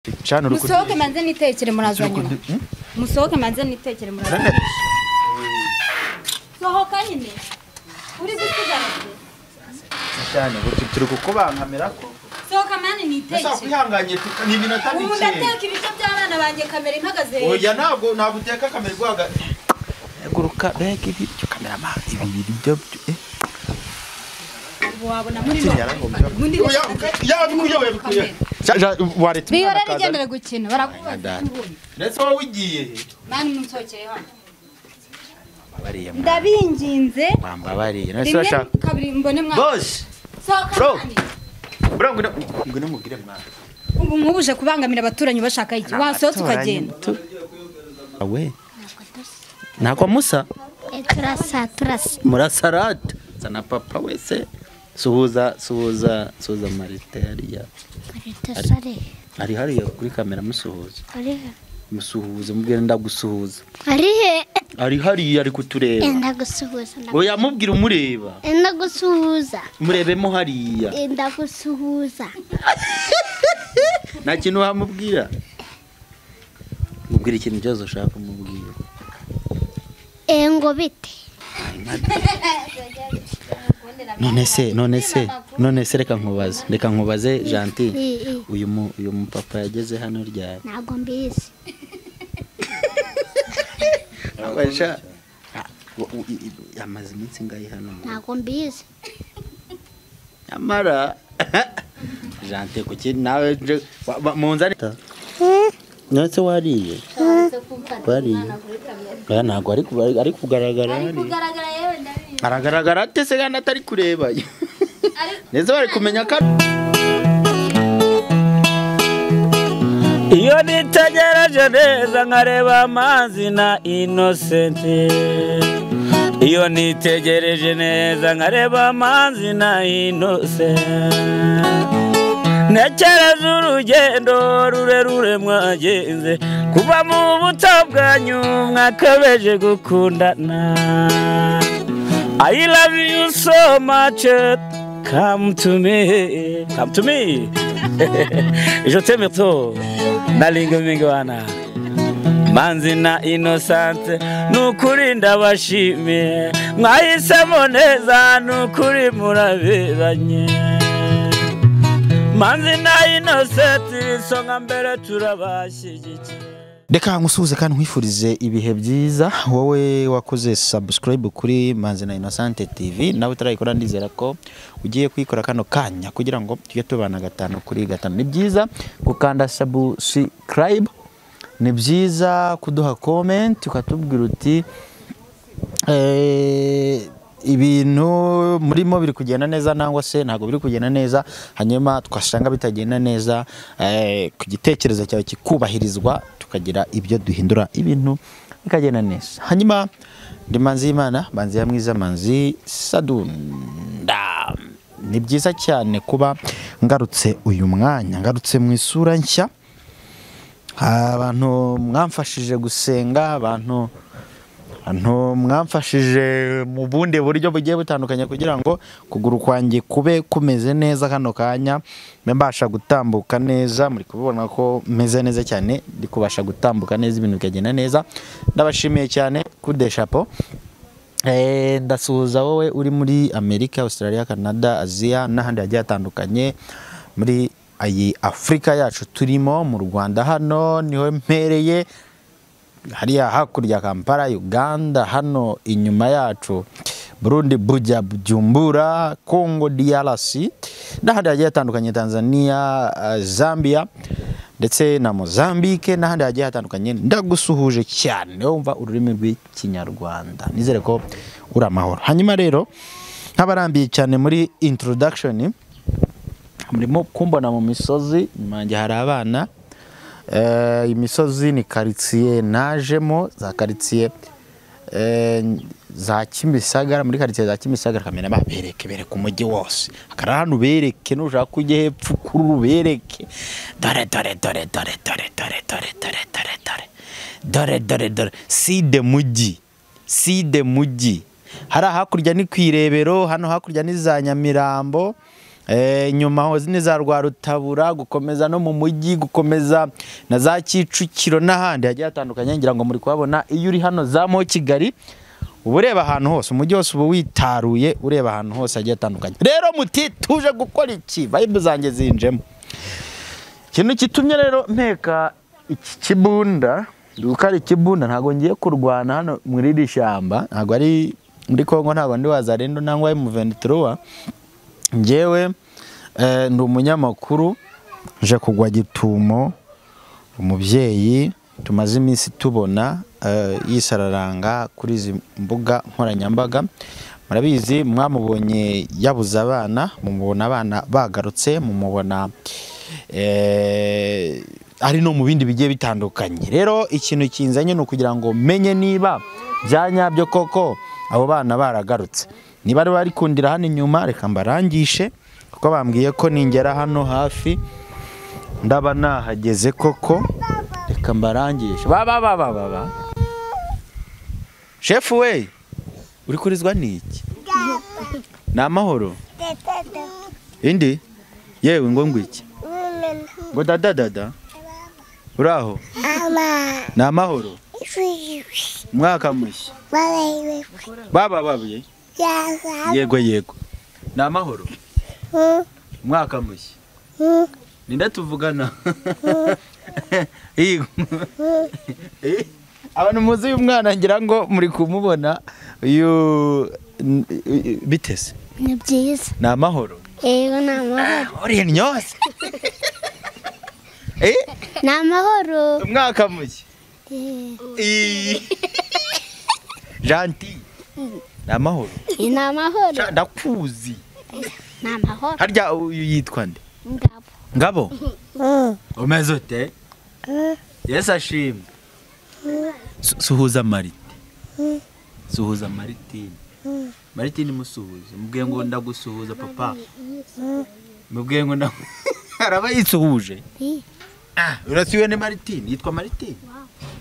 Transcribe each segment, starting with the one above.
Cana uri Musohoke manze nitekere muraza nyuma. Musohoke manze nitekere muraza. Sohoka nyine. Uri gusigara. Cyane turi kukubangamira ko. Sohoka mani nitekere. Nasa kwihanganye ni minota mike. Ubu ndateka ibiryo by'abana banjye kamera impagaze. Oya ntabwo naguteka kamera igwaga. Guruka bega ibiryo kamera ma ibi biryo wabona muri no. Bihora rigendera gukina barakubaza. Ndetse wowe ugiye mani munsokere hano. Ndabinginze. Bambabariye. Nese bashaka. Kabiri mbone mwana. Boss. Sohoka. Bro ngwino mubwire mwana. Ubu nkubuje kubangamira abaturanyi bashaka iki? Wasohotse ukagenda. Awe. Nako musa? Turasa turasa. Murasarata. Sana papa wese. Suhuza suhuza suhuza Marite hariya. Marite sare. Ari hariya kuri kamera musuhuza. Ari he? Musuhuza mubwire ndagusuhuza. Ari he? Ari hariya ari kutureba. Ndagusuhuza. Oya mubwire umureba. Ndagusuhuza. Murebemo hariya. Ndagusuhuza. Nta kintu wamubwira. Mubwire ikintu cyose ushaka kumubwira. Ngo bite. None se reka nkubaze Gentil, uyu mupapa yageze hano ryari? Ntabwo mbizi. Abasha amaze iminsi ngayi hano? Ntabwo mbizi. Amara Gentil kuki nawe munzani none wariye? Wariye. Oya ntabwo ari kugaragara hari. Kugaragara yewe ndabizi. Aragaragara ate se kandi atari kureba? Neza bari kumenya ko iyo nitegereje neza nkareba amazi na Innocent. Iyo nitegereje neza nkareba amazi na Innocent. Ntekereza urugendo rurerure mwagenze kuva mu buto bwanyu mwakabeje gukundana. I love you so much, come to me, come to me. Je t'aime trop, nalinga mingwana. Manzi na Innocent, nukuri ndabashimiye, mwahisemo neza nukuri muraberanye. Manzi na Innocent, isonga mbere turabashyigikiye. Reka nkusuhuze kandi nkwifurize ibihe byiza wowe wakoze subscribe kuri Manzi na Innocent TV, nawe utarayikora ndizera ko ugiye kuyikora kano kanya kugira ngo tujye tubana 5 kuri 5. Ni byiza gukanda subscribe, ni byiza kuduha comment ukatubwira uti ibintu murimo biri kugenda neza nangwa se ntago biri kugenda neza, hanyuma twasanga bitagenda neza ku gitekerezo cyawe kikubahirizwa tukagira ibyo duhindura ibintu bikagenda neza. Hanyuma ndi Manzi y'Imana, Manzi ya mwiza, Manzi Sadunda. Ni byiza cyane kuba ngarutse uyu mwanya, ngarutse mu isura nshya. Abantu mwamfashije gusenga, abantu mwamfashije mu bundi buryo bugiye butandukanye kugira ngo kuguru kwanjye kube kumeze neza kano kanya mbasha gutambuka neza. Muri kubibona ko meze neza cyane, ndi kubasha gutambuka neza, ibintu bikagenda neza. Ndabashimiye cyane kude chapeau. Ndasuhuza wowe uri muri Amerika, Australia, Canada, Asia n'ahandi hagiye hatandukanye muri iyi Afrika yacu turimo. Mu Rwanda hano niho mpereye, hariya hakurya Kampala, Uganda, hano inyuma yacu Burundi, Buja, Bujumbura, Congo DRC n'ahandi hagiye hatandukanye, Tanzania, Zambia ndetse na Mozambique n'ahandi hagiye hatandukanye. Ndagusuhuje cyane wumva ururimi rw'Ikinyarwanda, nizere ko uri amahoro. Hanyuma rero nkabarambiye cyane muri introduction, murimo kumbona mu misozi inyuma hari abana. Imisozi ni quartier najemo, za quartier za Kimisagara, muri quartier za Kimisagara. Kamera babereke bereke umujyi wose, akara hano bereke nushaka kujya hepfo kuri ubereke. Dore dore dore dore dore dore dore dore dore dore dore dore dore side mujyi, side mujyi. Hari hakurya ni kwirebero, hano hakurya ni za Nyamirambo. Nyuma ho ni za Rwarutabura, gukomeza no mu mujyi, gukomeza na za Kicukiro n'ahandi hagiye hatandukanye. Ngira ngo muri kuhabona. Iyo uri hano za mo Kigali uba ureba ahantu hose, umujyi wose uba witaruye, ureba ahantu hose hagiye hatandukanye. Rero muti tuje gukora iki? Vibe zanjye zinjemo. Ikintu kitumye rero mpeka iki kibunda, gukara ikibunda, ntago ngiye kurwana hano muri iri shyamba, ntago ari muri Kongo, ntago ndi wazarendo nangwa M23. Njyewe ndi umunyamakuru, nje kugwa gitumo umubyeyi tumaze iminsi tubona yisararanga kuri izi mbuga nkoranyambaga. Murabizi, mwamubonye yabuze abana, mumubona abana bagarutse, mumubona ari no mu bindi bigiye bitandukanye. Rero ikintu kinzanye ni ukugira ngo menye niba byanyabyo koko abo bana baragarutse. Niba ari bari kundira hano inyuma, reka mbarangishe, kuko bambwiye ko ningera hano hafi ndaba nahageze koko. Reka mbarangishe. Ba ba ba ba ba. Chef we, uri kurizwa niki? Ni amahoro? Indi? Yewe ngo ngwiki? Ngo dada dada? Uraho? Ni amahoro? Mwaka mushya. Baba babiye? Yego yego. Ni amahoro? Mwaka mushya. Ninde tuvugana? Abantu muzi uyu mwana ngira ngo muri kumubona uyu bitese. Ni byiza. Ni amahoro? Yego ni amahoro. Uri nyose. Ni amahoro. Umwaka mushya. Gentil. Ni amahoro. Ni amahoro. Ndakuzi. Ni amahoro. Harya uyu yitwa nde? Ngabo. Ngabo? Umeze ute? Yesu ashimwe. Suhuza Marite. Suhuza Maritine. Maritine musuhuze. Mubwiye ngo ndagusuhuza papa. Mubwiye ngo ndagu araba yisuhuje. Urasiwe ni Maritine, yitwa Maritine.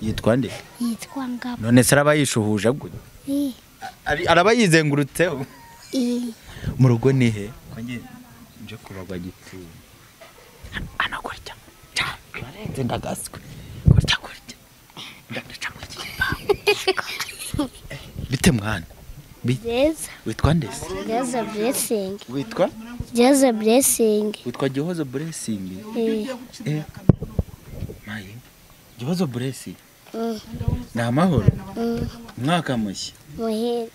Yitwa nde? Yitwa Ngabo. None se araba yishuhuje gute? Araba yizengurutseho. Mu rugo ni he? Kwanjye nje kubagwa gitumo. Ana kurya. Barenze ndagaswe. Kurya kurya. Ndaca mu gipangu. Bite mwana? Byiza. Witwa nde se? Gihozo Blessing. Witwa? Gihozo Blessing. Witwa Gihozo Blessing? Mayi. Gihozo Blessing. Ni amahoro? Umwaka mushya. Muhire.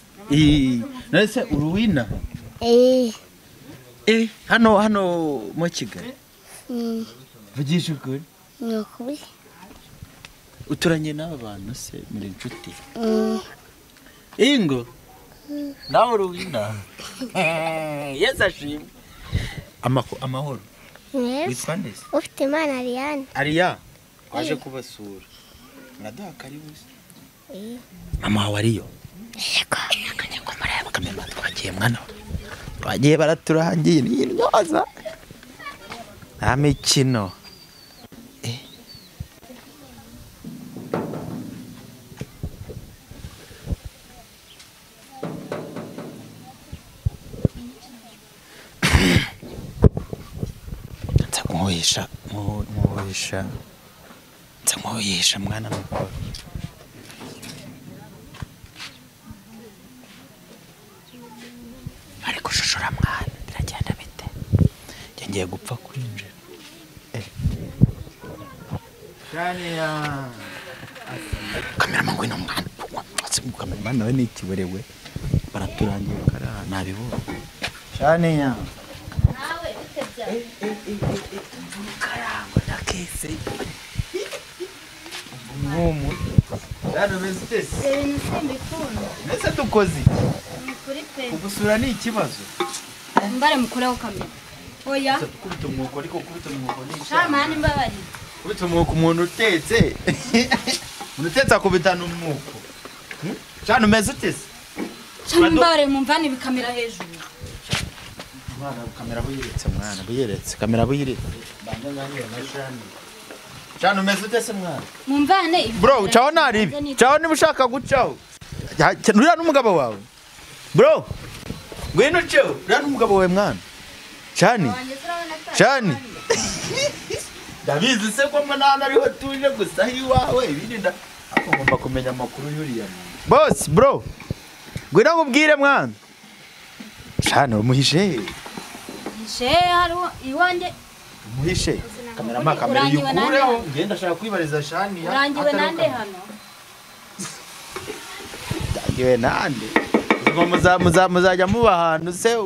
None se uruwina? Hano hano mu Kigali. Vugisha ukuri. Ni ukuri. Uturanye n'aba bantu se muri inshuti? Ingo. Nawe uruwina. Yesu ashimwe. Amahoro. Witwa nde se? Ufite Imana Ariane. Ariya, waje kubasura. Muraduha karibu se? Mama wawe ariyo? Yego. Akajya ngo murebe kamera twagiye mwana. Twagiye baraturangiye ni intyoza. Nta mikino. Nza nkuhisha. Nza nkuhisha mwana mukuru. Ariko shushura mwana biragenda bite? Ngiye gupfa kwinjira. Shania. Kameraman ngwino mwana. Kameraman nawe ni ikiwerewe. Baraturangiye kara nabibonye. Shania. Nawe bite bya? Karango nakese. Umumu. Dano mezitese. Ibintu simbikunda. Nese dukoze iki? Kuri pe. Kugusura ni ikibazo. Mbare mukureho kamera. Oya. Kubita umwuko ariko kubita umwuko ni. Shama ni mbabari. Kubita umwuko umuntu utetse. Umuntu utetse akubitana umwuko. Shana umeze utese. Shama mbare mumvane ibikamera hejuru. Mwana kamera buyiretse mwana buyiretse kamera buyiretse. Banja nganire na Shana. Shana umeze utese mwana. Mumvane. Bro, chaho naribi. Chaho niba ushaka gucaho. Nuriya n'umugabo wawe. Bro. Ngwino uceho. Uriya n'umugabo wawe mwana. Shani Shani ndabizi se ko mbona ariho tuje gusa iwawe ibindi ngomba kumenya amakuru yuriya muntu. Boss bro, ngwino nkubwire mwana. Shani umuhishe. Hishe haro iwanjye. Umuhishe. Kamera kamera yukureho ngenda ashaka kwibariza Shani. Urangiwe nande hano? Ndangiwe nande. Ngo muzajya muba ahantu se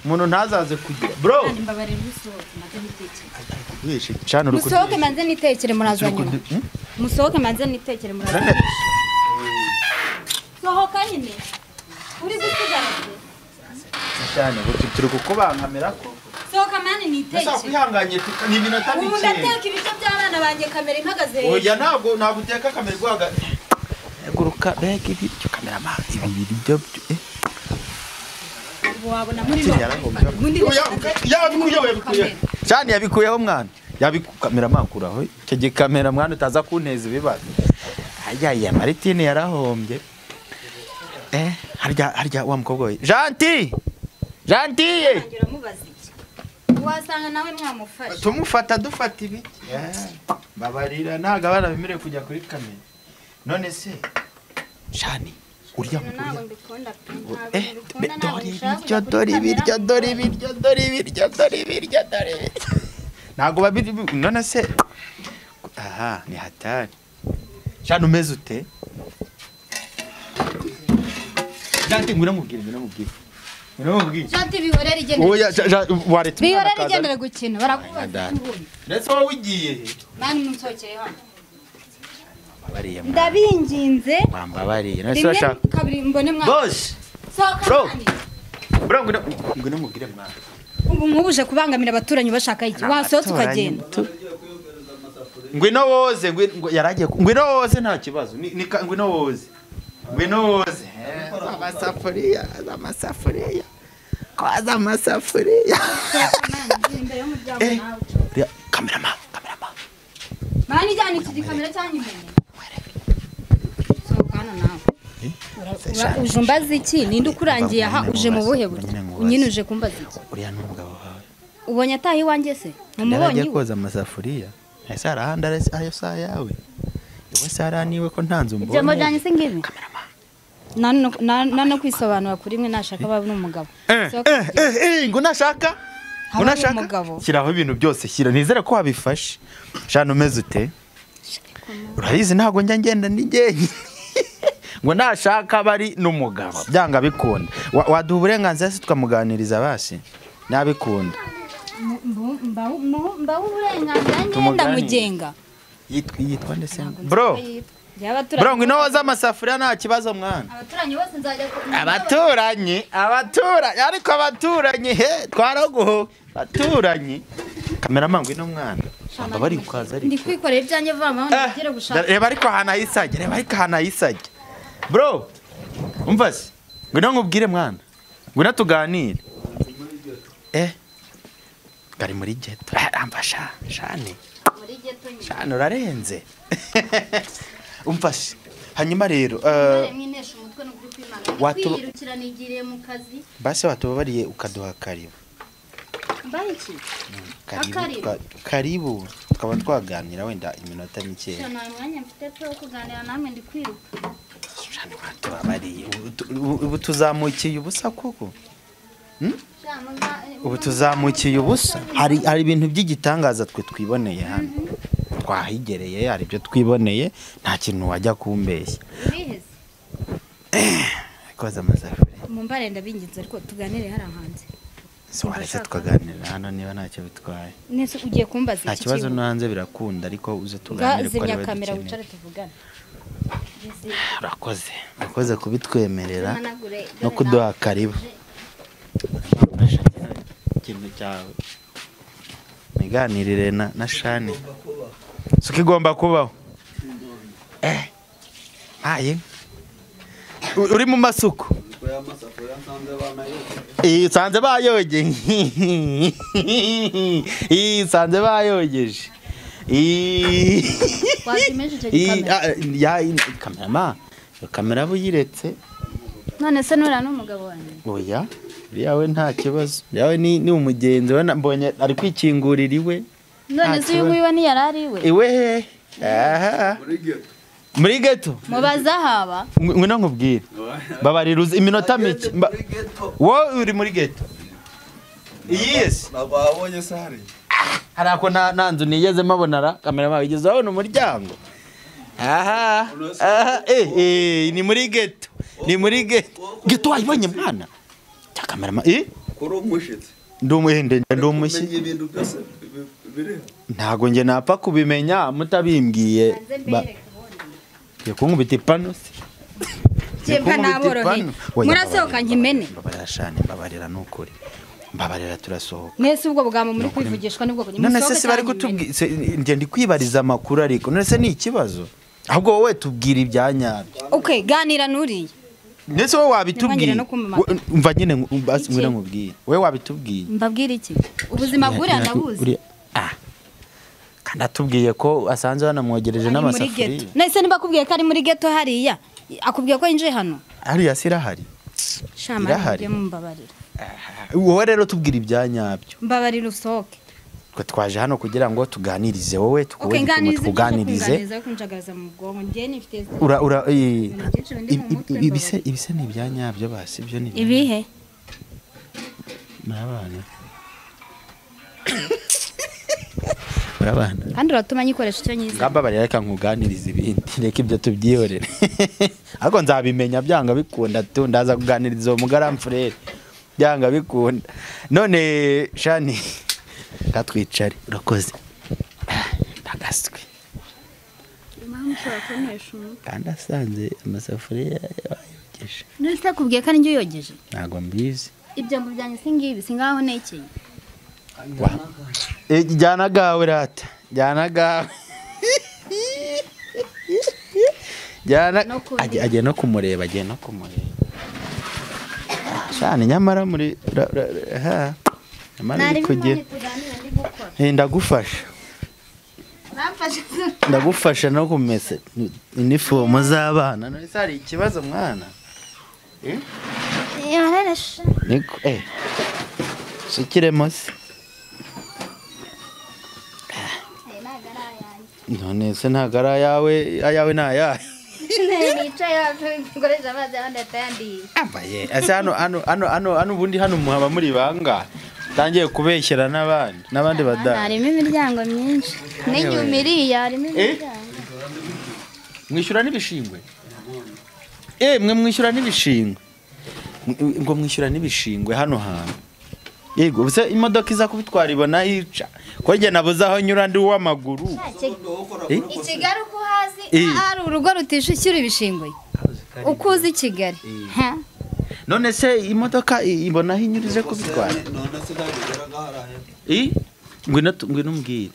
umuntu ntazaze kugira. Bro. Mbabarira usohoke maze nitekere. Wishe Shani uri Musohoke manze nitekere muraza nyuma. Musohoke manze nitekere muraza. Sohoka nyine. Uri gusigara. Shani turi kukubangamira ko. Sohoka mani nitekere. Nasa kwihanganye ni iminota mike. Ubu ndateka ibiryo by'abana banjye kamera impagaze. Oya ntabwo naguteka kamera igwaga. Guruka bega ibiryo kamera ma ibi biryo wabona muri yabikuyeho. Shani yabikuyeho mwana. Yabikamera makuraho. Icyo gikamera mwana utaza kunteza ibibazo. Ayaya Martine yarahombye. Harya wa mukobwa we. Janti! Janti! Wasanga nawe mwamufasha. Tumufata dufata ibiki. Babarira ntago abana bemerewe kujya kuri kamera. None se Shani urya dore ibiryo dore ibiryo dore ibiryo dore ibiryo. Ntago babiri none se aha ni hatari. Shani umeze ute? Janti ngwino mubwire ngwino mubwire. Ngwino mubwire. Janti bihorera igendere. Oya waretse bihorera igendere gukina barakubaza. Ndetse wowe ugiye he? Mani munsohokere hano. Mbabariye. Ndabinginze. Mbabariye. Nase urashaka. Kabiri mbone mwana. Boss. Sohoka. Bro ngwino mubwire mwana. Ubu nkubuje kubangamira abaturanyi bashaka iki? Wasohotse ukagenda. Ngwino woze yaragiye ngwino woze nta kibazo. Ni ngwino woze. Ngwino woze. Amasafuriya, amasafuriya. Kwaza amasafuriya. Cameraman, cameraman. Mani jana iki gikamera cyanyimene. Sohoka hano nawe. Uje umbaza iki? Ninde ukurangiye aha uje mu buhe buryo? Unyine uje kumbaza iki? Uriya n'umugabo wawe. Ubonye ataha iwanjye se? Mumubonye iwe? Koza amasafuriya. Ese arahanda ayo saa yawe. Iwe sara niwe ko ntanze umbonye. Ibyo byanjye se ngibi? Cameraman. Nano kwisobanura kuri mwe nashaka babe n'umugabo. Ngo nashaka? Ngo nashaka? Shyiraho ibintu byose shyira nizere ko wabifashe. Shana umeze ute? Urayizi ntago njya ngenda nijyenye. Ngo nashaka bari n'umugabo. Byanga bikunda. Waduha uburenganzira se tukamuganiriza basi? Nabikunda. Mba uburenganzira ngenda mugenga. Yitwa nde se? Bro. Bro ngwino woza amasafuriya nta kibazo mwana. Abaturanyi bose nzajya Abaturanyi, abaturanyi ariko abaturanyi he twaraguho. Abaturanyi. Cameraman ngwino mwana. Amba bari ukaza ariko. Ndi kwikorera ibyanjye vama aho nigere gushaka. Reba ariko hana yisajye, reba ariko hana yisajye. Bro. Umva se. Ngwino nkubwire mwana. Ngwino tuganire. Gari muri ghetto. Amfasha, Shani. Muri ghetto nyine. Shani urarenze. Umfashe. Hanyuma rero basi watubabariye ukaduha karibu. Karibu tukaba twaganira wenda iminota mike. Watubabariye ubu tuzamukiye ubusa koko. Ubu tuzamukiye ubusa. Hari ibintu by'igitangaza twe twiboneye hano. Twahigereye hari ibyo twiboneye nta kintu wajya kumbeshya. Koza amasafuriya. Mumbare ndabinginze ariko tuganire hari hanze. So waretse tukaganira hano niba ntacyo bitwaye. Nese ugiye kumbaza iki? Nta kibazo no hanze birakunda ariko uze tuganire ko ari kamera wicare tuvugane. Urakoze. Urakoze kubitwemerera no kuduha karibu. Ikintu cyawe. Miganirire na Shani. Suko igomba kubaho. Aye. Uri mu masuku. Sanze bayogeje. Sanze bayogeje. Wakimeje icyo gikamera. Ya kamera ma. Kamera buyiretse. None se nura n'umugabo wanjye. Oya. Uriya we nta kibazo. Uriya we ni umugenzi we, mbonye ari kwikingurira iwe. None se uyu nguyu ntiyari ari iwe? Iwe aha. Muri ghetto. Mubaza haba. Ngwino nkubwire. Babarira iminota mike. Wowe uri muri ghetto. Yes. Nababonye sare. Harako nta nzu nigeze mabonara, kamera mawe igeze abona umuryango. Aha. Aha ni muri ghetto. Ni muri ghetto. Ghetto wayibonye mwana. Cya kamera ma Kuri umushitsi. Ndi umuhende, ndi umushitsi. Ibintu byose biri. Ntago nge napfa kubimenya mutabimbwiye. Yakunkubita ipanu se. Cyemba naboroheye. Murasohoka nkimene. Mbabarira shane, mbabarira nukuri. Mbabarira turasohoka. Nese ubwo bwamo muri kwivugishwa nibwo none se se bari kutubwira nge ndi kwibariza amakuru ariko none se ni ikibazo. Ahubwo wowe tubwira ibyanyabyo. Okay, ganira nuriye. Nese wowe wabitubwiye. Umva nyine ngwira nkubwiye. Wowe wabitubwiye. Mbabwira iki? Ubuzima bwuriya ndabuzi. Ah. Kandi atubwiye ko asanzwe banamwogereje n'amasafuriya. Nese niba akubwiye ko ari muri ghetto hariya, akubwiye ko yinjiye hano. Hariya sirahari. Irahari. Mbabarira. Wowe rero tubwira ibyanyabyo. Mbabarira usohoke. Twe twaje hano kugira ngo tuganirize wowe tukuganirize. Ura ura ibise ni ibyanyabyo basi ibyo ni ibihe. Murabana. Murabana. Kandi uratuma nyikoresha icyo nyiza. Ngambabarira reka nkuganirize ibindi reka ibyo tubyihorere. Ariko nzabimenya byanga bikunda tu ndaza kuganiriza uwo mugaramfurere. Byanga bikunda. None shani katwicare urakoze. Ndagaswe. Kandi asanze amasafuriya yayogeje. None akubwiye ko ari njye uyogeje? Ntago mbizi. Ibyo ngo byanjye singibi singaho nekeye. Jyana gawe rata. Jyana gawe. Jyana agiye no kumureba, agiye no kumureba. Shani nyamara muri ha. Nyamara uri kugira. Ndagufasha. Ndagufasha no kumesa inifomo z'abana. None se hari ikibazo mwana? Niko Sikiremo se. None se ntagara ayawe ayawe nayahe. Nicaye ngoresha amazi abandi atayandiye. Ambaye ese hano hano hano hano hano ubundi hano muhaba muri banga. Tangiye kubeshyera n'abandi n'abandi badara. Harimo imiryango myinshi. N'inyuma iriya harimo imiryango. Mwishyura n'ibishingwe? Mwe mwishyura n'ibishingwe. Ngo mwishyura n'ibishingwe hano hantu. Yego, se imodoka iza kubitwara ibona hica. Ko njye nabuze aho nyura ndi uw'amaguru. I Kigali uko hazi hari urugo rutishyura ibishingwe. Uko uzi Kigali. None se imodoka ibona aho inyura ije kubitwara? Ngwino ngwino umbwire.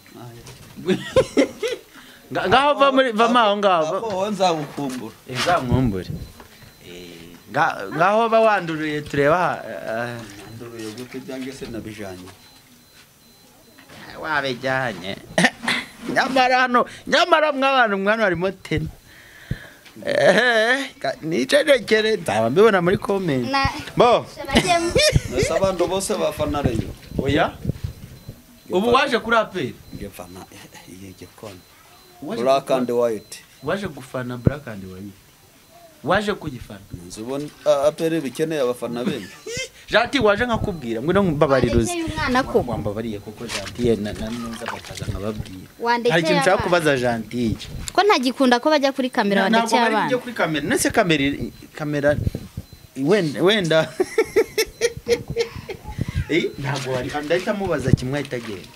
Ngaho va muri va maho ngaho. Aho nzagukumbura. Nzamwumbure. Ngaho ba wanduruye tureba. Nduruye gute byange se nabijanye. Wabijanye. Nyamara hano, nyamara mwabantu mwana harimo 10. Nicerekere nzaba mbibona muri comment. Bo. Nasabando bose bafana reyo. Oya. Ubu waje kuri APR? Ngefana yege kona. Black and white. Waje gufana black and white. Waje kugifana. Nzubona APR bikeneye abafana benshi. Janti waje nkakubwira ngwino mbabariruze. Umwana ko wambabariye koko Janti na neza bakaza nkababwira. Hari ikintu nshaka kubaza Janti. Ko ntagikunda ko bajya kuri kamera wandekeye abana. Ntabwo bari kuri kamera. Nese kamera wenda ntabwo bari ndahita mubaza kimwe ahita agenda.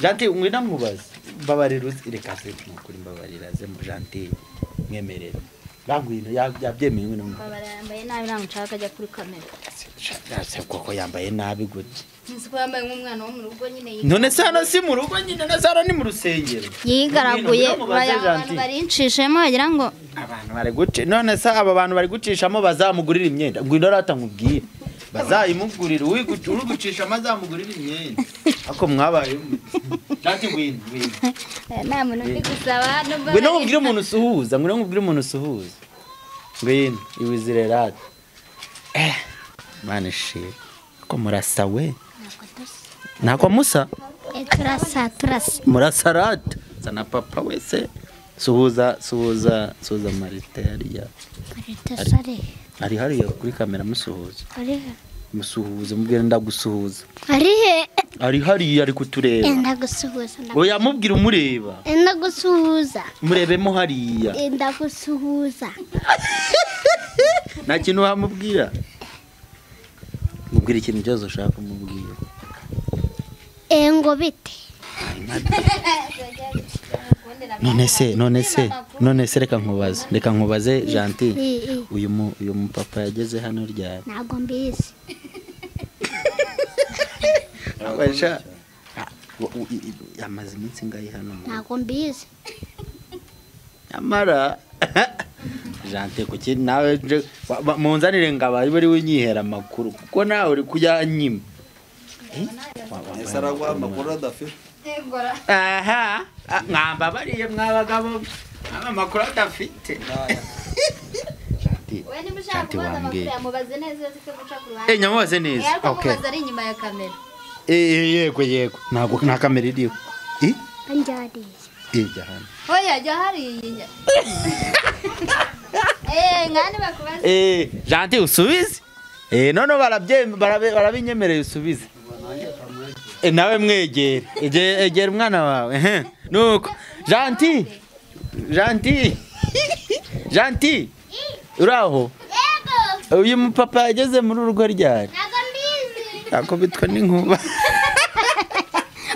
Janti ngwino mubaza. Mbabariruze reka se kuri mbabarira ze mu Janti mwemerera. Ngwino yabyemeye ngwino. Mbabara yambaye nabi ntabwo nshaka ajya kuri kamera. Se koko yambaye nabi gute? Nzi ko yambaye nk'umwana wo mu rugo nyine. None se hano si mu rugo nyine, none se hano ni mu rusengero. Yigaraguye abantu barincishemo bagira ngo abantu bari guce. None se aba bantu bari gucishamo bazamugurira imyenda. Ngwino rata nkubwire. Bazayimugurira uri gucishamo azamugurira imyenda. Ako mwabaye. Janti ngwino ngwino. Nta muntu ndi gusaba no. Ngwino nkubwire umuntu usuhuza, ngwino nkubwire umuntu usuhuza. Ngwino iwizire rata. Imana ishimwe. Ko murasa we? Ntabwo musa? Turasa turasa. Murasa rata. Sana papa wese. Suhuza suhuza suhuza Marite hariya. Marite sare. Ari hariya kuri kamera musuhuza. Ari he? Musuhuza mubwira ndagusuhuza. Ari he? Ari hariya ari kutureba. Ndagusuhuza. Oya mubwira umureba. Ndagusuhuza. Murebemo hariya. Ndagusuhuza. Nta kintu wamubwira. Mubwira ikintu cyose ushaka kumubwira. Ngo bite. None se reka nkubaze Gentil. Uyu mupapa yageze hano ryari? Ntabwo mbizi. Abasha amaze iminsi ngayi hano. Ntabwo mbizi. Nyamara Gentil kuki nawe munzanire ngaba ari winyihera amakuru kuko nawe uri kuyanyima. Ese aragwa amakuru adafite. Aha, mwamba bariye mwabagabo amakuru adafite. We niba ushaka kubaza amakuru yamubaze neza zike guca ku ruhande. Nyamubaze neza. Okay. Mubaze ari inyuma ya kamera. Yego yego. Ntabwo nta kamera iriho. Anjariye. Jya hano. Oya jya hariya. Ngani bakubaze. Gentil usubize. None barabinyemereye usubize. Nawe mwegere. Egera umwana wawe. Nuko Gentil. Gentil. Gentil. Uraho? Yego. Uyu mupapa yageze muri urugo ryari? Ntabwo mbizi. Akubitwa n'inkuba.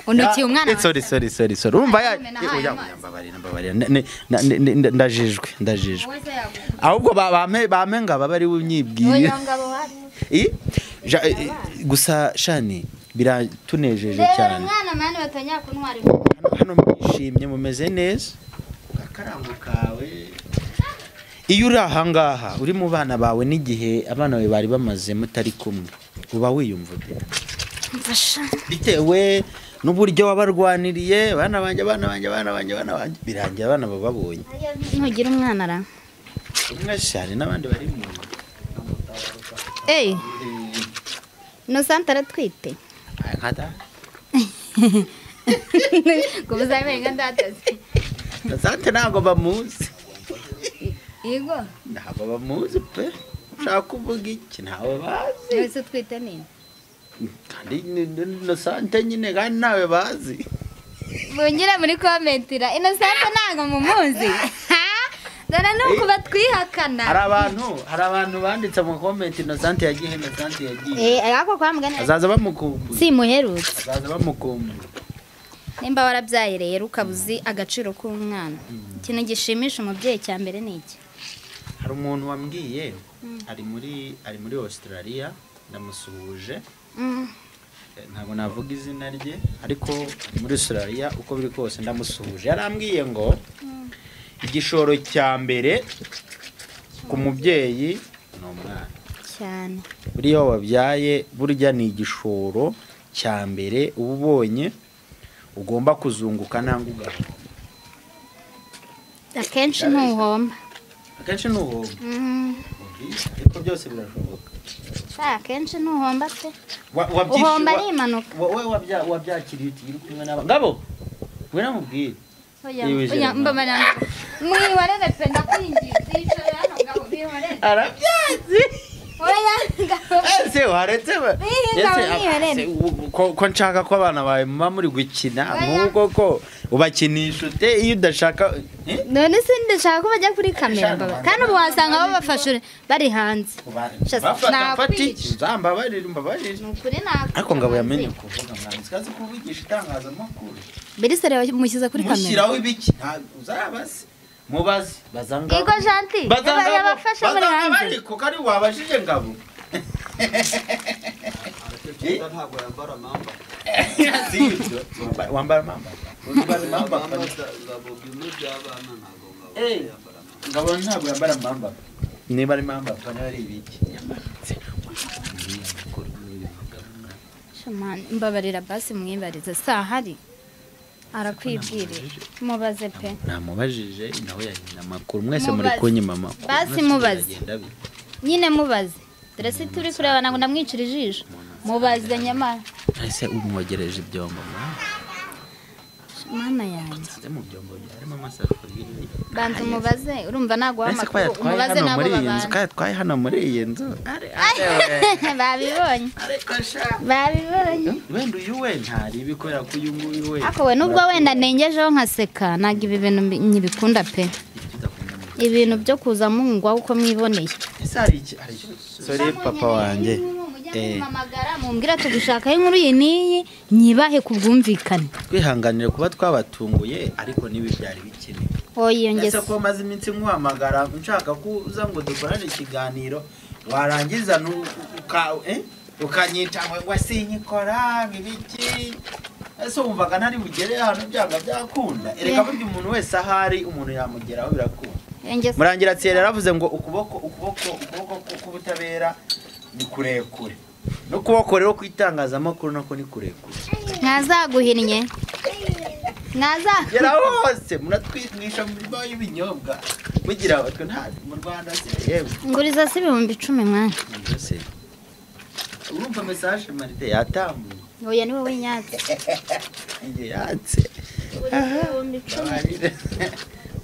Unukiye umwana. Sorry. Urumva ya oya mbabarira. Ndajijwe. Ahubwo bampe ngaba bari unyibwira. Gusa Shani biratunejeje cyane. Umwana mani batanya kuntwara. Hano mwishimye mumeze neza. Akarango kawe. Iyo uri ahangaha uri mu bana bawe n'igihe abana bawe bari bamaze mutari kumwe uba wiyumva ute? Mfasha. Bitewe n'uburyo wabarwaniriye abana banjye birangiye abana bababonye. Ntugira umwana ra? Umwe shari n'abandi bari mu. Innocent aratwite. Nkata. Kubuza ibenga ndataze. Innocent ntabwo bamuzi. Yego. Ntabwo bamuzi pe. Ushaka kuvuga iki ntawe bazi. Wese twite nini? Kandi Innocent nyine kandi nawe bazi. Bongera muri commentira Innocent ntabwo mumuzi. Dore nuko batwihakana. Hari abantu banditse mu comment Innocent yagiye. Ariko kwa mugana. Azaza bamukumbuye. Simuherutse. Azaza bamukumbuye. Nimba warabyaye rero ukabuzi agaciro k'umwana. Ikintu gishimisha umubyeyi cya mbere ni iki? Hari umuntu wambwiye ari muri Australia ndamusuhuje. Ntabwo navuga izina rye ariko muri Australia uko biri kose ndamusuhuje. Yarambwiye ngo igishoro cya mbere ku mubyeyi ni umwana. Cyane. Buriya wabyaye burya ni igishoro cya mbere uba ubonye ugomba kuzunguka nangwa ugahomba. Akenshi ntuhomba. Ariko byose birashoboka. Akenshi ntuhomba pe. Uhomba ari impanuka. Wowe wabyakiriye uti uri kumwe n'aba. Ngabo. We namubwire. Oya mbamara. Mwihorere pe ndakwinginze yicaye hano ngabo bihorere. Arabyazi. Oya ngabo. Ese waretse ba. Ese ko nshaka ko abana bawe muba muri gukina nk'uko ko ubakinisha ute iyo udashaka. None se ndashaka ko bajya kuri kamera baba. Kandi ubu wasanga babafashe bari hanze. Nzambabarira. Nukuri nako. Ariko ngabo yamenye kuvuga mwana. Sikazi kuvugisha itangazamakuru. Berise reba mushyize kuri kamera. Mushyiraho ibiki? Uzabaze. Mubaze. Bazanga. Yego Gentil. Yabafasha muri hanze. Ariko kari wabashije ngabo. Ntabwo yambara mamba. Wambara mamba. Ngabo bimwe by'abana ntabwo yambara mamba. Ngabo ntabwo yambara mamba. Niba ari mamba niba ari ibiki. Shamani mbabarira basi mwibarize sahari. Arakwibwire mubaze pe. Namubajije nawe yanyina amakuru mwese muri kunyima amakuru. Basi mubaze. Nyine mubaze. Dore se turi kurebana ngo ndamwicira ijisho. Mubaze nyamara. Ese umwogereje ibyombo Mana yanjye. nsanze mu byombo harimo amasafuriya. Banza umubaze, urumva naguha Ese ko amakuru. yatwaye Umubaze hano nabo muri iyi nzu, babana. ko yatwaye hano muri iyi nzu. Babibonye. Ariko sha. Babibonye. Wenda uyu we ntaribi kubera ko uyu nguyu we. Ariko we nubwo wenda nengejeho nkaseka, ntabwo ibi bintu nkibikunda pe. Ibintu byo kuza mungwa uko mwiboneye. Ese hari iki? Hari iki? Sorry papa wanjye. Mumpamagara mumbwira tugushakaho inkuru iyi n'iyi, nyibahe ku bwumvikane. Twihanganire kuba twabatunguye ariko nibi byari bikenewe. Oya iyo Ese ngeso. ko maze iminsi nkuhamagara nshaka ko uza ngo dukorane ikiganiro warangiza ukanyita ngo sinyikora ibiki. Ese wumvaga ntari bugere hano byanga byakunda. Erega burya umuntu wese ahari umuntu yamugeraho birakunda. Iyo ngeso. Murangira Thierry yaravuze ngo ukuboko ukuboko ukuboko k'ubutabera ni kurekure. N'ukuboko rero kw'itangazamakuru nako ni kurekure. Mwazaguhinnye. Mwaza. Gera hose muratwigisha mu mirimo y'ibinyobwa. Mugira abatwe nta mu Rwanda se yewe. Nguriza se 10,000 mwana. Mbese urumva message Marite yatambuye. Oya ni wowe nyatse. Njye yatse. Nguriza 10,000.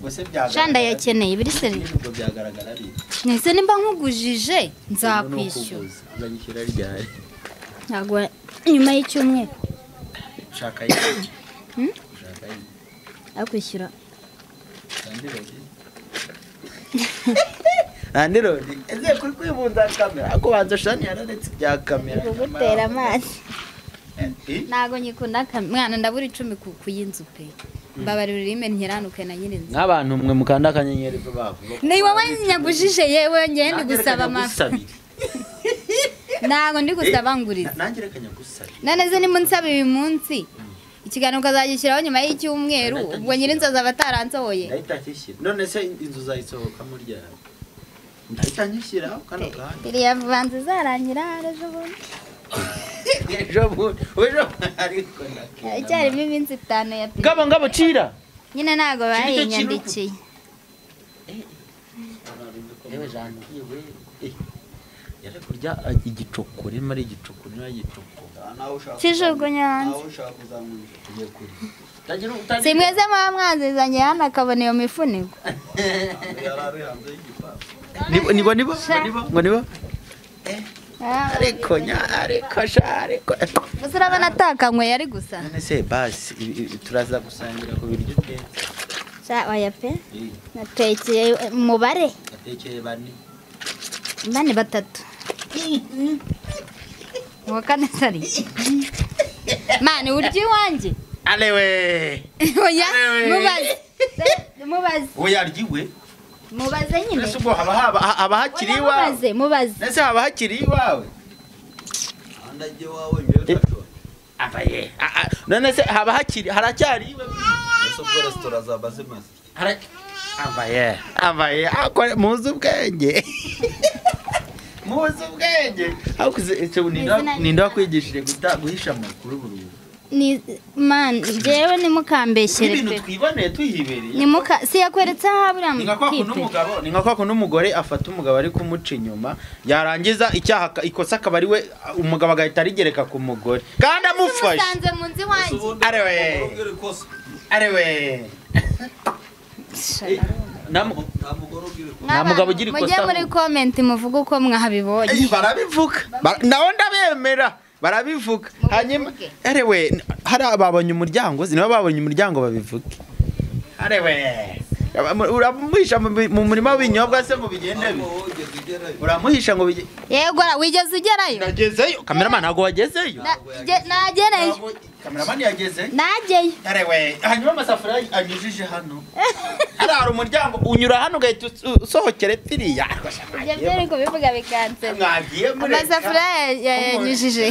Gusa byagaragara. Shanda yakeneye biri seri. Nubwo byagaragara ari. Nese nimba nkugujije nzakwishyura. Uzanyishyura ryari? Ntabwo nyuma y'icyumweru. Ushaka iki? Ushaka iki? Akwishyura. Andirodi. Eze kuri kwibunza kamera. Ako banza shani yararetse bya kamera. Kugutera amazi. Ntago nyikunda mwana ndabura 10 ku y'inzu pe. Mbabarira ururimi nkiranuke na nyirinzu. N'abantu mwe mukanda akanyenyeri vuba vuba. Ni wowe nyagujije yewe njye ndi gusaba amafaranga. Ntago ndi gusaba nguriza. Nanjye reka nyagusabire. None se nimunsaba uyu munsi ikiganiro ukazagishyiraho nyuma y'icyumweru ubwo nyirinzu azaba ataransohoye. Ndahita nkishyira. None se inzu uzayisohokamo ryari? Ndahita nkishyiraho kano kanya. Iriya vanze izarangira ejo bundi. Ejo bundi. Ejo ariko ndakina. Icyarimo iminsi 5 ya pe. Ngabo ngabo cira. Nyine ntago bayinyandikiye. Yewe jantiye we. Yari kurya igicokore muri igicokore muri igicoko. Kijugunya hanze. Si mwese muba mwanzizanye hano akabona iyo mifuniko. Nibo nibo nibo ngo nibo. Ariko nya ariko sha ariko. Gusa urabona atakanyweye ari gusa. None se basi turaza gusangira ku biryo utetse. Sha oya pe. Natekeye umubare. Natekeye bane. Bane batatu. Uwa kane sari. Mani urya iwanjye. Alewe. Oya mubaze. Mubaze. Oya aryiwe. Mubaze nyine. Ese ubwo haba hakiri iwawe. Mubaze mubaze. Ese haba hakiri iwawe. Andaje wawe ngewe tashona. Abaye. None se haba hakiri haracyari iwe. Ese ubwo restaurant zaba zimaze. Abaye. Abaye akore muzi ubwenge. Muzi ubwenge. Aho ninda wakwigishije guhisha amakuru burundu. Ni man jewe nimukambeshyere ibintu pe. Twiboneye tuhibereye. Nimuka si yakweretse aho buriya Ni nka kwa kuntu umugabo, ni nka kwa kuntu umugore afata umugabo ari kumuca inyuma yarangiza icyaha ikosa akaba ari we umugabo agahita arigereka ku mugore kandi amufashe. Musanze mu nzu iwanjye. Arewe. Arewe. Nta mugabo ugira ikosa. Mujye muri comment muvuge uko mwabibonye. Barabivuga. Nawe ndabemera. Barabivuga. Hanyuma arewe hari ababonye umuryango, niba babonye umuryango babivuge. Arewe. Uramuhisha mu murima w'ibinyobwa se ngo bigende bi. Uramuhisha ngo bigende. Yego wigeze ugerayo? Nagezeyo. Cameraman ntago wagezeyo. Nagereyo. Cameraman yagezeyo. Nageyo. Arewe. Hanyuma amasafuriya anyujije hano. Hari umuryango unyura hano ugahita usohokera piriya. Ibyo byo ariko bivuga bikansera. Mwagiye muri. Amasafuriya yanyujije.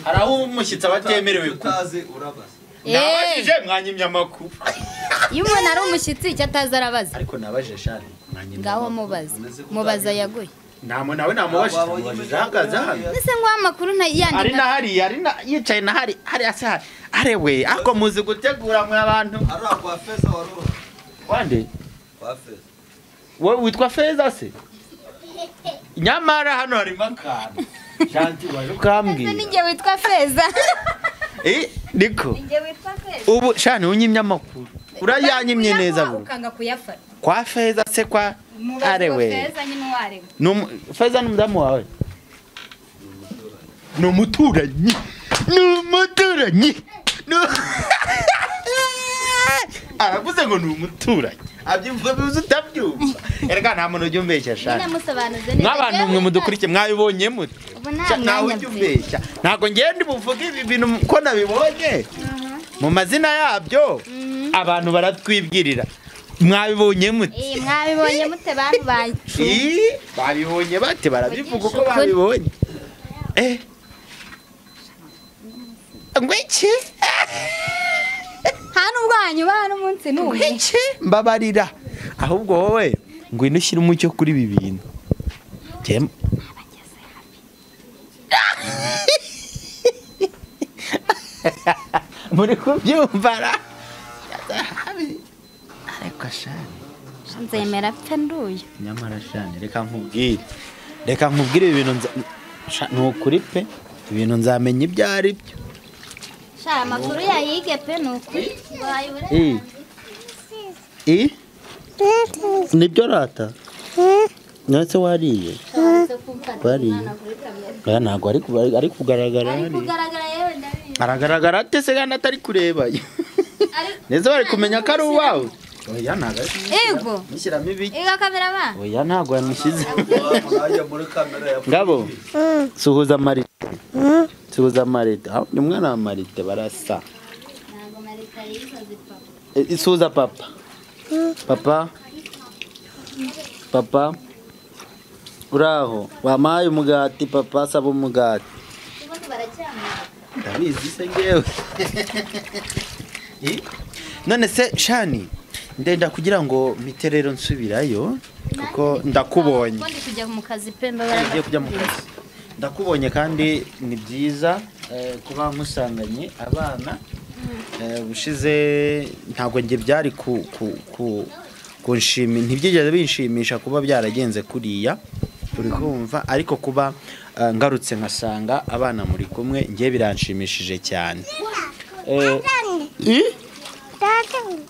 Hari aho umushyitsi aba atemerewe utazi urabaza. Nabajije mwanyimye amakuru. Iyo umuntu ari umushyitsi icyo atazi arabaza. Ariko nabajije shari mwanyimye. Ngaho mubaze. Mubaza yaguye. Namo nawe namubajije namubajije ahagaze hano. Ese ngo amakuru yandi ari na hari ari na yicaye na hari hari asa arewe ako muzi gutegura mwe abantu. Ari kwa feza waroro. Wande? Kwa feza. Wowe witwa Feza se? Nyamara hano harimo akantu. Shanti waje ukambwira. Ninjye witwa Feza. Niko. Ninjye witwa Feza. Ubu shani unyimye amakuru. Urayanyimye neza bro. Ukanga kuyafata. Kwa Feza se kwa arewe. Feza nyine uwarewe. Feza n'umudamu wawe. Ni umuturanyi. Ni umuturanyi. Aravuze ngo ni umuturanyi. Abyumva bivuze utabyumva. Erega nta muntu ujya umbeshya shani. Nk'abantu mwe mudukurikiye mwabibonye mute? Ntawe ujya umbeshya. Ntabwo ngiye ndi buvuge ibi bintu ko nabibonye. Mu mazina yabyo abantu baratwibwirira. Mwabibonye mute? Mwabibonye mute bantu bacu? Babibonye bate barabivuga uko babibonye. Ngwiki? Hano ubwanyu bana umunsi n'umwe. Ngwiki? Mbabarira. Ahubwo wowe ngwino ushyira umucyo kuri ibi bintu. Muri kubyumva ra. Ariko shani. Nzemera pfe nduye. Nyamara shani reka nkubwire. Reka nkubwire ibi bintu ni ukuri pe. Ibintu nzamenya ibyo ari byo. Sha amakuru yayige pe ni ukuri. Nibyo rata? Nase wariye? Wariye. Oya ntabwo ari kugaragara hari. Ari kugaragara yewe ndabizi. Aragaragara ate se kandi atari kureba? Neza bari kumenya ko ari uwawe. Oya ntabwo ari. Yego. Mushyiramo ibiki? Ego cameraman. Oya ntabwo yamushyize. Ngabo. Suhuza Marite. Suhuza Marite. Ni umwana wa Marite barasa. Ntabwo Marite yisaze papa. Suhuza papa. Papa. Papa. Uraho. Wampaye umugati papa saba umugati. Ndabizi se ngewe. None se Shani ndenda kugira ngo mpite rero nsubirayo kuko ndakubonye. Ndi kujya mu kazi pe mbabara. Kujya mu kazi. Ndakubonye kandi ni byiza kuba nkusanganye abana. Bushize ntabwo nge byari ku kunshimi ntibyigeze binshimisha kuba byaragenze kuriya uri kumva ariko kuba ngarutse nkasanga abana muri kumwe nge biranshimishije cyane.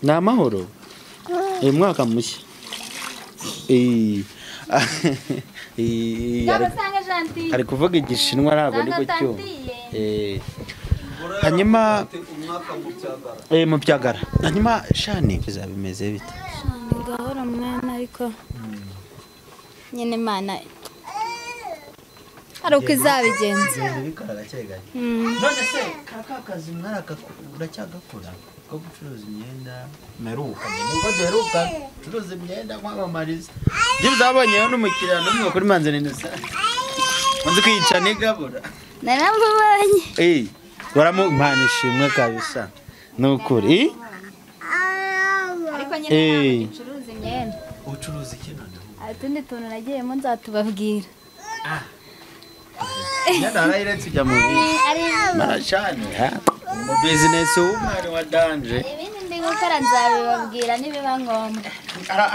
Ni amahoro. Mwaka mushya. Ari kuvuga igishinwa ntabwo ndi kucyumva. Hanyuma mu byagara. Hanyuma Shani bizaba bimeze bite? Shani gahora mwana ariko nyine Imana ari uko izabigenza. None se kaka kazi mwaraka uracyagakora ko gucuruza imyenda meruka nubwo duheruka gucuruza imyenda kwamamariza ibyo uzabonyeho n'umukiriya n'umwe kuri Manzanini nzi kwica nigabura naramubonye baramumpana ishimwe kabisa ni ukuri ariko nyine ucuruza imyenda ucuruza iki none utundi tuntu nagiyemo nzatubabwira imyenda harayiretse ujya mu bindi marashani mu business w'umwari wa danje ibindi ndi gukora nzabibabwira nibiba ngombwa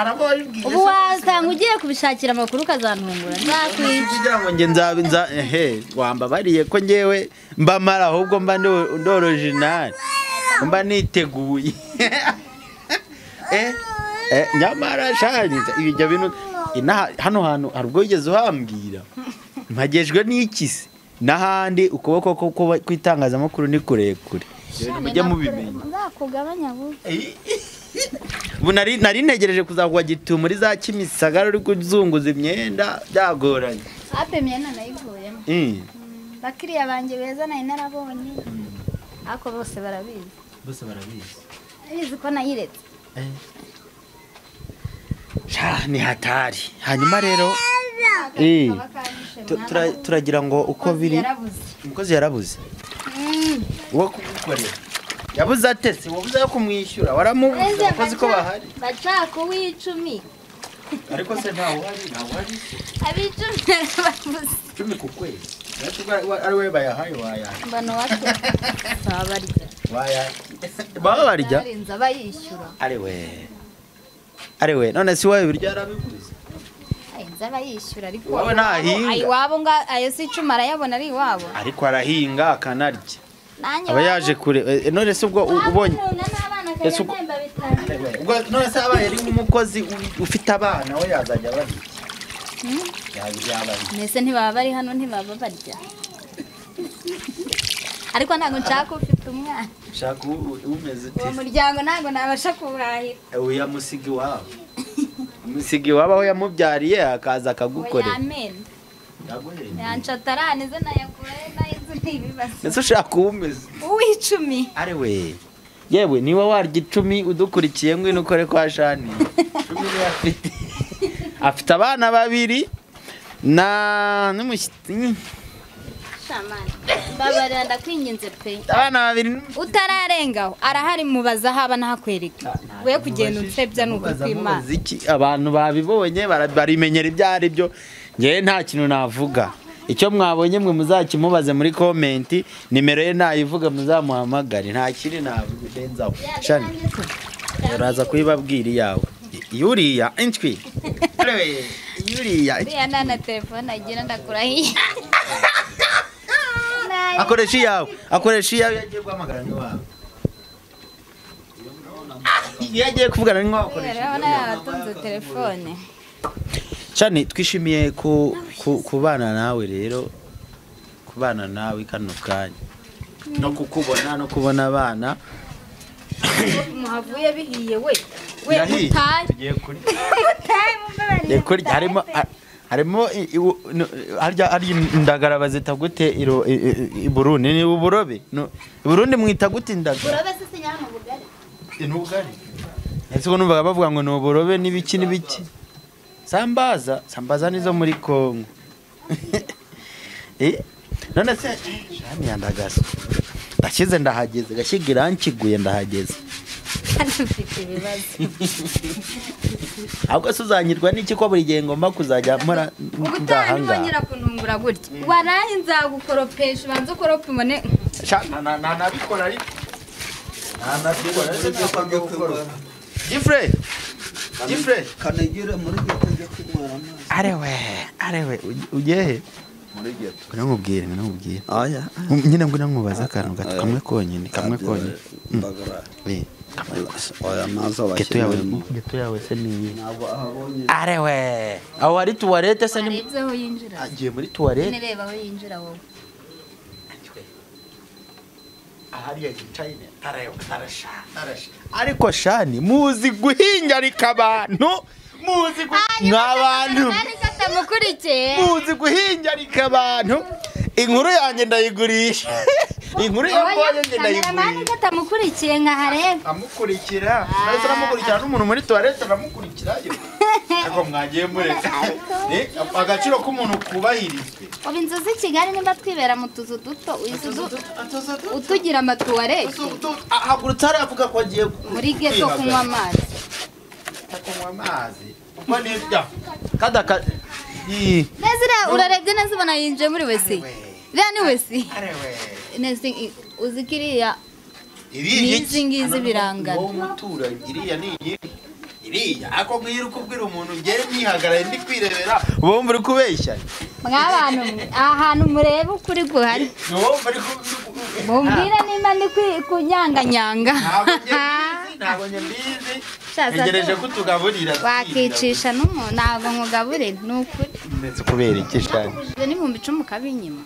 arababwira ubu wasanga ugiye kubishakira amakuru ukazantungura nzakwica kugira ngo nge nzabe wambabariye ko ngewe mbamara ahubwo mba ndi original mba niteguye nyamara shani ibyo bintu hano hantu hari ubwo wigeze uhambwira mpagejwe n'iki se n'ahandi ukuboko kw'itangazamakuru ni kurekure mujye mubimenya nzakugabanya vuba ubu nari ntegereje kuzagwa gitumo muri za Kimisagara uri kuzunguza imyenda byagoranye ape imyenda nayivuyemo bakiriya banjye beza nari narabonye ariko bose barabizi bose barabizi bizi ko nayiretse ni hatari hanyuma rero turagira ngo uko biri umukozi yarabuze uwo kugukorera yabuze atese wabuze yo kumwishyura waramubuze abakozi ko bahari bacaka uw'icumi ariko se ntawe uhari ntawe uhari ab'icumi yarababuze 10 ku kwezi ari we bayahaye wayaha mbona wacu babarya waya baba barya barinze abayishyura ari we Arewe none si wowe ibiryo yarabiguze. Inzara yishyura ariko wowe ntahinga. Iwabo nga ayo si 10 arayabona ari iwabo. Ariko arahinga akanarya. Aba yaje kure none se ubwo ubonye ubwo none se abaye ari nk'umukozi ufite abana we yazajya abarya. Nese ntibaba bari hano ntibaba barya. Ariko ntago nshaka ufite umwana. Nshaka umeze ute? Uwo muryango ntago nabasha kuwuhahira. Oya musigi wabo. Musigi wabo aho yamubyariye akaza akagukorera. Amen. Yancataranize nayakure nayizu ntibibazo. Nese ushaka umeze? Uw'icumi. Ari we. Yewe niba warya 10 udukurikiye ngwino ukore kwa Shani. 10 afite. Afite abana babiri na n'umushyitsi. Mbabarira ndakwinginze pe. Abana babiri utararengaho arahari mubaza haba nahakwereka. We kugenda unsebya nuko kwimana. Abantu babibonye barimenyera ibyo ari byo. Ngewe nta kintu navuga. Icyo mwabonye mwe muzakimubaze muri comment, nimero ye nayivuga muzamuhamagare. Nta kiri navuga. Shani uraza kuyibabwira iyawe. Yuriya inchwi. Yuriya. Yuriya nana telefone agira ndakurahiye. Akoresha iyawe. Akoresha iyawe yagiye guhamagara n'iwawe. Yagiye kuvugana n'iwawe akoresha. Urabona yatunze telefone. Shani twishimiye kubana nawe rero, kubana nawe kano kanya. No kukubona no kubona abana. Muhavuye bihiye we. We mutaye. Tugiye kuri. Mutaye mumbabarire. Kuri harimo harya ari indagara bazita gute i Burundi ni uburobe. I Burundi mwita gute indagara? Uburobe se sinyana ubugari. Ni ubugari. Ese ko numvaga bavuga ngo ni uburobe n'ibiki n'ibiki. Sambaza, sambaza nizo muri Kongo. None se Shani yandagasa. Ndashize ndahageze gashigira nkiguye ndahageze. Mfite ibibazo. Ahubwo se uzanyirwa n'iki ko buri gihe ngomba kuzajya mpora ndahanga. Ubutaha kuntungura gutya. Waraye nzagukoropesha ubanze ukorope ubone. Na nabikora ariko. Na nabikora. Gifre. Gifre kanegire muri geto njye kunywera amazi. Arewe, arewe ugiye muri geto. Ngwino nkubwire. Aya. Nyine ngwino nkubaza akantu gato kamwe konyine, kamwe konyine. Mbagara. Oya mazi abashyiramo. Geto yawe se ni. Ntabwo ahabonye. Arewe. Aho hari tuwarete se ni. Arebye aho yinjira. Agiye muri tuwarete. Nireba aho yinjira wowe. Ahari yicaye arareba arasha. Ariko Shani muzi guhingarika abantu, muzi n'abantu. Muzi guhingarika abantu. Inkuru yanjye ndayigurisha. Inkuru yanjye ndayigurisha. Kameramani katamukurikiye nkahareba. Amukurikira. Nahise aramukurikira n'umuntu muri toilette aramukurikirayo. Ariko mwagiye mureka. Agaciro k'umuntu kubahirizwe. Ubu inzu z'i Kigali nimba twibera mu tuzu duto, utugira amatuwarete. Ahagurutse aravuga ko agiye muri geto kunywa amazi. Kunywa amazi. Kuko nibyo. Kada Neza urarebye neza ubona yinjiye muri wese. Iriya ni wese. Neza uzikiriya. N'izi ngizi birangana. Wowe umuturanyi iriya ni iyi. Iriya ako ngira ukubwira umuntu ngere nihagaraye ndi kwirebera ubumva uri kubeshya. Mwabantu ahantu mureba ukuri guhari. Ubumva uri mumbwira nimba ndi kunyanganyanga. Ntabwo njye mbizi. Ntegereje ko tugaburira. Wakicisha n'umuntu ntabwo nkugaburira ni ukuri. Ndetse kubera iki Shani? N'ibihumbi 10 kabinyima.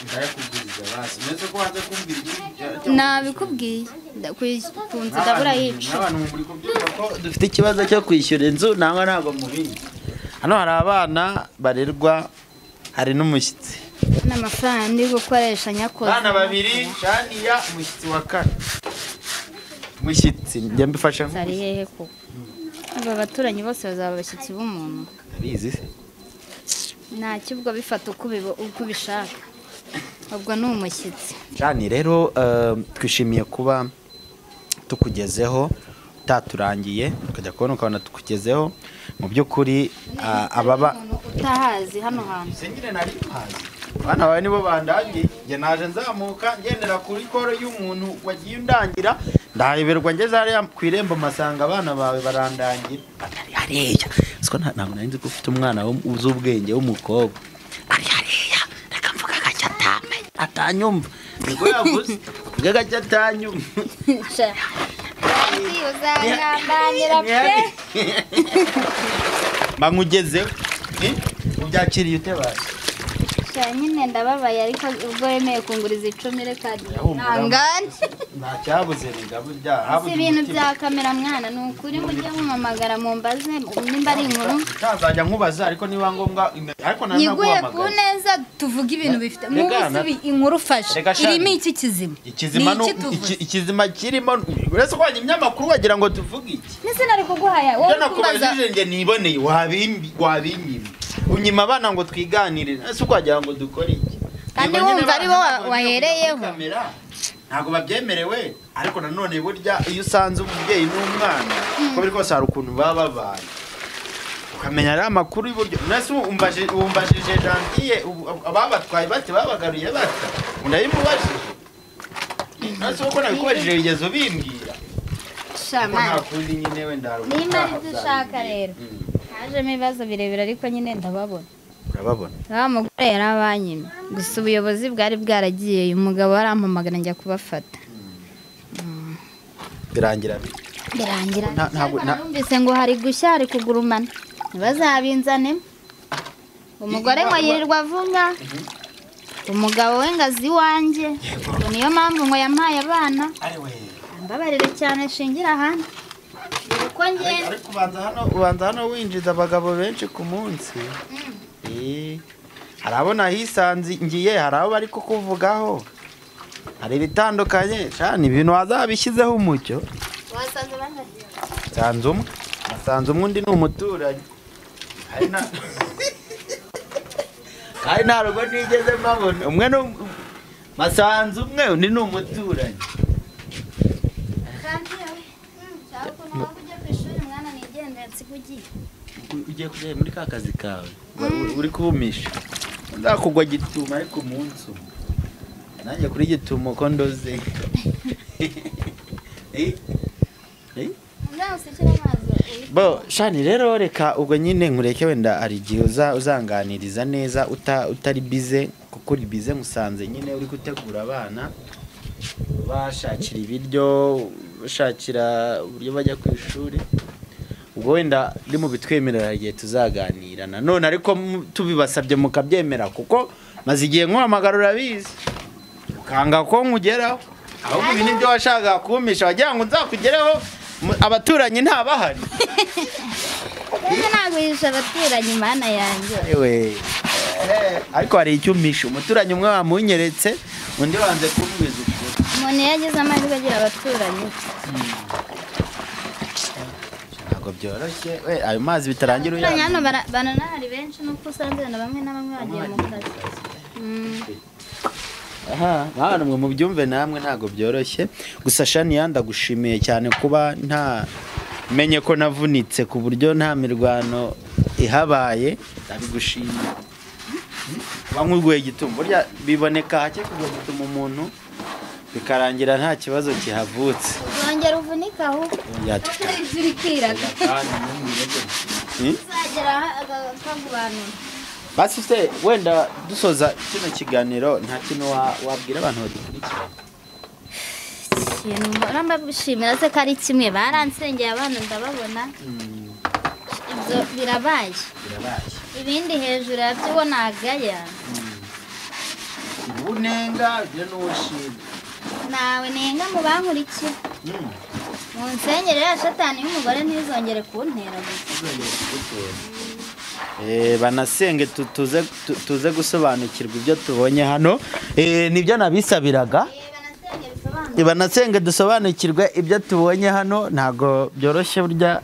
Ndayakuguriza basi. Ndetse ko waze kumbwira iki? Nabikubwiye. Ku nzu ndabura yica. Abantu muri kubyumva ko dufite ikibazo cyo kwishyura inzu nangwa ntabwo mubizi. Hano hari abana barerwa hari n'umushyitsi. N'amafaranga ndi gukoresha nyakoze. Abana babiri Shaniya umushyitsi wa kane. Mushyitsi njye mbifasha nk'umushyitsi. Ari hehe koko? Aba baturanyi bose bazaba abashyitsi b'umuntu. Ndabizi se. Ntacyo ubwo bifata uko ubishaka. Ubwo ni umushyitsi. Shani rero twishimiye kuba tukugezeho utaturangiye ukajya kubona ukabona tukugezeho mu by'ukuri ababa utahazi hano hantu. Singire nari mpazi. Abana bawe nibo bandangiye. Njye naje nzamuka ngendera kuri koro y'umuntu wagiye undangira ndahayoberwa ngeze hariya ku irembo masanga abana bawe barandangira. hariya. Siko ntabwo nari nzi ko ufite umwana w'ubwenge w'umukobwa. Ari hariya, reka mvuga gake atamenye, atanyumva. Niko yavuze, mvuga gake atanyumva. Uzangambanira pe. Bankugezeho. Ubyakiriye ute basi? Nyine ndababaye ariko ubwo wemeye kunguriza 10 reka ntangane. Nta cyabuze rega burya habuze ibintu bya kamera mwana ni ukuri mujye mumamagara mumbaze nimba ari inkuru. Ntazajya nkubaza ariko niba ngombwa ariko nyiguye ku neza tuvuga ibintu bifite mubuzi inkuru fashe irimo iki kizima. Ikizima no ikizima kirimo uretse ko wanyimye amakuru wagira ngo tuvuge iki. Nese nari kuguhaya wowe kubaza nje niboneye wabinyima. Unyima abana ngo twiganirire ese ukwagira ngo dukore iki kandi wumva ari bo wahereyeho ntabwo babyemerewe ariko nanone burya iyo usanze umubyeyi n'umwana ko biri kose hari ukuntu baba babana ukamenya ari amakuru y'uburyo nese umbajije Gentille ababatwaye bate babagaruye bata ndabimubajije nese uko nabikubajije bigeze ubimbwira shama nimba ari ibyo ushaka rero hajemo ibibazo birebire ariko nyine ndababona. Urababona? Wa mugore yarabanyimye gusa ubuyobozi bwari bwaragiye umugabo arampamagara njya kubafata. Birangira birangira ntabwo numvise ngo hari gushya hari kugurumana ntibazabinzane. Umugore ngo yirirwa avunga umugabo we ngazi iwanjye ngo niyo mpamvu ngo yampaye abana. Mbabarire cyane shingira hano. Ariko ubanza hano winjiza abagabo benshi ku munsi. Hari abo nahisanze ngiye hari abo bari kukuvugaho hari ibitandukanye cyane ibintu wazabishyizeho umucyo. Wasanze bangahe? Nsanze umwe undi ni umuturanyi. Hari nta rugo nigeze mbabona umwe ni masanze umwe undi ni umuturanyi. Ugiye kujya muri ka kazi kawe uri kubumisha ndakugwa gituma ariko umunsi umwe nanjye kuri gituma ko ndoze. Bo shani rero reka ubwo nyine nkureke wenda ari igihe uzanganiriza neza utari bize kuko uri bize musanze nyine uri gutegura abana bashakira ibiryo bashakira uburyo bajya ku ishuri. Ubwo wenda ndi mu bitwemerera igihe tuzaganira nanone ariko tubibasabye mukabyemera kuko maze igihe nkuhamagara urabizi ukanga ko nkugeraho ahubwo ibi nibyo washakaga kumisha wagira ngo nzakugereho abaturanyi ntabahari. Naguhisha abaturanyi mana yanjye. Ariko hari icyo umpisha umuturanyi umwe wamunyeretse undi wanze kumwiza ukuri. Umuntu yagize amahirwe agira abaturanyi ntabwo byoroshye we ayo mazi bitarangira uyana. Hano bananahari benshi nuko usanze na bamwe na bamwe bagiye mu kazi. Aha hano mwe mubyumve namwe ntabwo byoroshye gusa Shania ndagushimiye cyane kuba nta menye ko navunitse ku buryo nta mirwano ihabaye ndabigushimiye. Bankuguye gituma burya biboneka hake kugwa gituma umuntu bikarangira nta kibazo kihavutse. Uzongera uvunika aho uri kwiraga. Uzagera akagubanura. Basi se wenda dusoza kino kiganiro nta kintu wabwira abantu badukurikira. Ikintu mbona mbashimira se kari kimwe baransengeye abana ndababona. Ibyo birabaye. Ibindi hejuru yabyo nagaya. Unenga byo n'ushimye. Nawe nenga mu bankurikira. Mu nsengero ya Satani y'umugore ntizongere kuntera gusa. Banasenge tuze gusobanukirwa ibyo tubonye hano. Nibyo nabisabiraga. Banasenge dusobanukirwe ibyo tubonye hano ntago byoroshye burya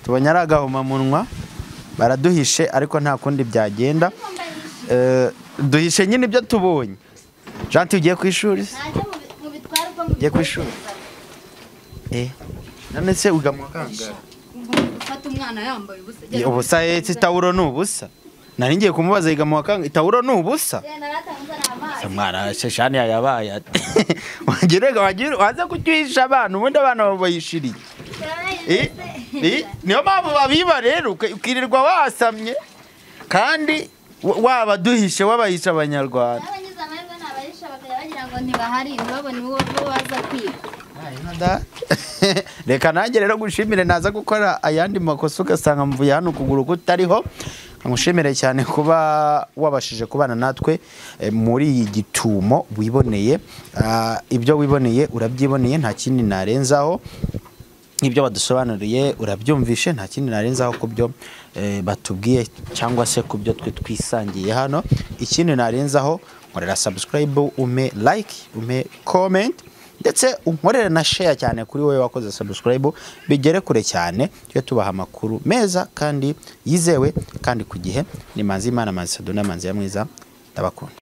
tubonye ari agahomamunwa baraduhishe ariko nta kundi byagenda. Duhishe nyine ibyo tubonye. Janti ugiye ku ishuri? Ugiye ku ishuri? None se ugamwa kangahe? Ufata umwana yambaye ubusa. Ubusa itawuro ni ubusa. Nari ngiye kumubaza yiga mu wakanga itawuro ni ubusa. Mwana Shani yabaye ati. Wagirega wagira waza kucyisha abantu ubundi abana babayishiriye. Niyo mpamvu babiba rero, ukirirwa wasamye kandi wabaduhishe, wabahisha abanyarwanda. N'abanyize amahirwe ni abahisha bakajya bagira ngo ntibahari, ntibabone uwo baza kwiba. Reka nanjye rero gushimire, naza gukora ayandi makosa ugasanga mvuye hano ukuguru kutariho. Ngushimire cyane kuba wabashije kubana natwe muri iyi gitumo wiboneye. Ibyo wiboneye urabyiboneye, nta kindi narenzaho. Ibyo badusobanuriye urabyumvishe, nta kindi narenzaho ku byo batubwiye cyangwa se ku byo twe twisangiye hano. Ikindi narenzaho, nkorera subscribe, ume like, ume comment, ndetse unkorere na share cyane kuri wowe wakoze subscribe, bigere kure cyane, tujye tubaha amakuru meza kandi yizewe kandi ku gihe. Ni Manzi Imana, Manzi Saduna, Manzi ya mwiza, ndabakunda.